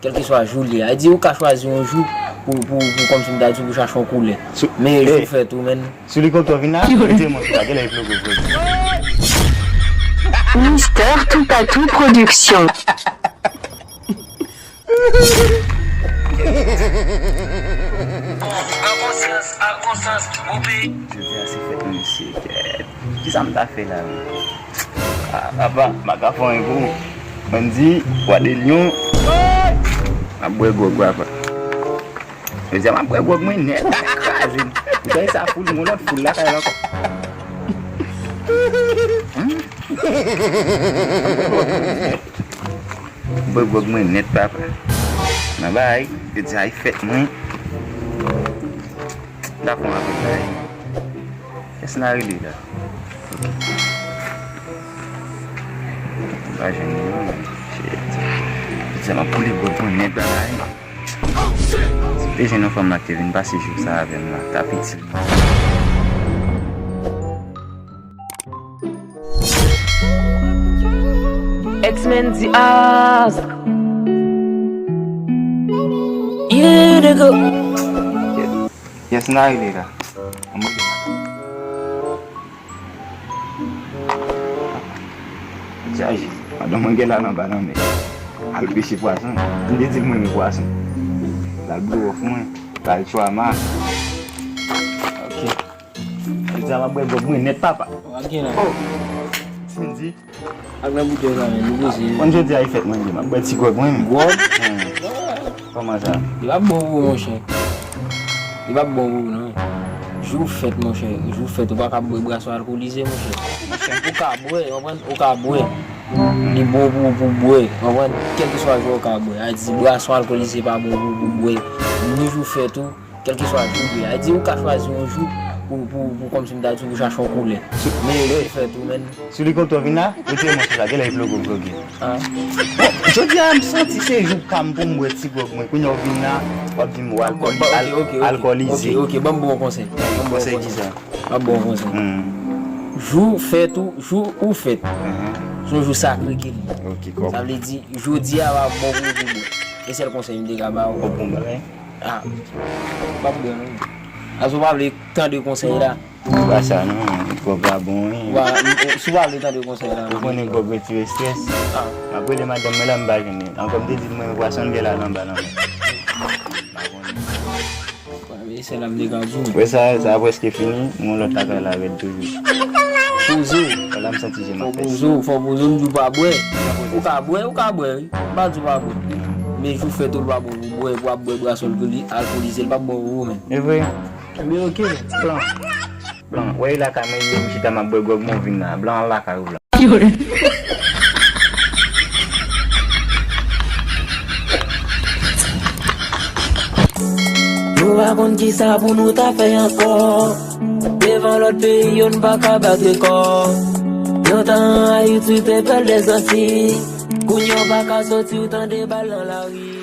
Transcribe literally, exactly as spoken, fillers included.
Kèlkeswa jou li ye. Sa vle di, ou ka chwazi yon jou pou, pou, pou kòmsi m ta di w, pou chache yon koulè. Men jou fèt ou, menn. Sou elikoptè w vin la, mete men sou la, genlè li bloke w vre. Mister Toupatou Production. Pran konsyans, al konsyans, mon peyi. Jodi a se fèt mwen, mesye, kèt. Kisa m ta fè la menm? Ah, apa, m pa ka fè anyen pou ou. Andy, Roi des Lions. M ap bwè gwòg, papa. Jodi a, m ap bwè gwòg mwen nèt, kraze m. Ou tande sa, foul, yon lòt foul lakay la ankò. Hmm? M ap bwè gwòg mwen nèt, papa. Nan bagay, jodi a, se fèt mwen. Dakò avèk bagay. Kiyès n a rele la? Ok. M pa jwenn li non, men. Shit. Jodi a m ap boule gwòg mwen nèt bagay. Si m te jwenn yon fanm la ki te vin pase jou sa avè m la, t ap itil mwen. X-Men di ask. Yeah, nigga. Kiyès n a rele la? Anmwey. Chaje. Madanm mwen gen la nan ba nan men. Al peche pwason. M te di l mwen renmen pwason. L al blow off mwen. L al tchwama. Ok. Jodi a m ap bwè gwòg mwen nèt, papa. W ap gen la. Oh! Cindy. Ak nan boutèy sa menm, nou poze. Konn jodi a e fèt mwen, m ap bwè ti gwòg mwen menm. Gwòg? Hmm. Kòman sa? Li p ap bon pou ou, monchè. Li p ap bon pou ou, non. Jou fèt, monchè. Jou fèt, ou pa ka bwè bwason alkolize, monchè. Ou ka bwè, w konprann? Ou ka bwè. Li bon pou ou pou bwè, w konprann? Kèlkeswa jou ou ka bwè. A di, bwason alkolize pa bon pou ou pou bwè. Ni jou fèt ou, kèlkeswa jou li ye. A di, ou ka chwazi yon jou pou, pou, pou kòmsi m ta di, pou chache yon koulè. Men jou fèt ou, menn. Sou elikoptè w vin la, mete men sou sa, genlè li bloke w, bloke. Ah. Bon, jodi a, m santi se jou pa m pou m bwè ti gwòg mwen. Kounye a w vin la, w ap di m w alkoli-, al-, alkolize. Ok, ok, ok. Ok, ok, ban m bon konsèy. Ban m bon konsèy. Konsèy ki sa? M ap bon konsèy. Hmm. Jou fèt ou, jou ou fèt. Mhm. Se yon jou sakre ke li. Ok, kòb. Sa vle di, jodi a pa bon pou ou pou bwè. E sèl konsèy m te ka ba ou. Bon, bon bagay. Ah. M ap bwè, non. Aso w pa vle tande konsèy la. Se pa sa non, gwòg la bon wi. Wa, m, m, si w pa vle tande konsèy la. Ou konnen gwòg retire estrès. Ah. M ap rele madanm mwen la, m pa jwenn li. Ankò m te di l mwen pwason l gen la nan ba nan men. M pa konnen. Wa, men se la m te ka di w. Wè sa, sa prèske fini, m gon lòt lakay la rèd toujou. Poze w. Wè la m santi je m ap fè. Fò poze w, fò poze w, m di w pa bwè. Ou ka bwè, ou ka bwè wi. M pa di w pa bwè. Men jou fèt ou l pa bon pou bwè, pou ap bwè bwason alkoli-, alkolize, l p ap bon pou ou menm. E vre? Ebyen, ok, blan. Blan, wè e lakay mwen ye, m chita m ap bwè gwòg mwen vin la. Blan, al lakay ou, blan. Nou pa konn kisa pou nou ta fè ankò. Devan lòt peyi yo, n pa ka bat rekò. Lontan Ayiti te bèl dèzanti. Kounye a w pa ka soti, w tande bal nan lari.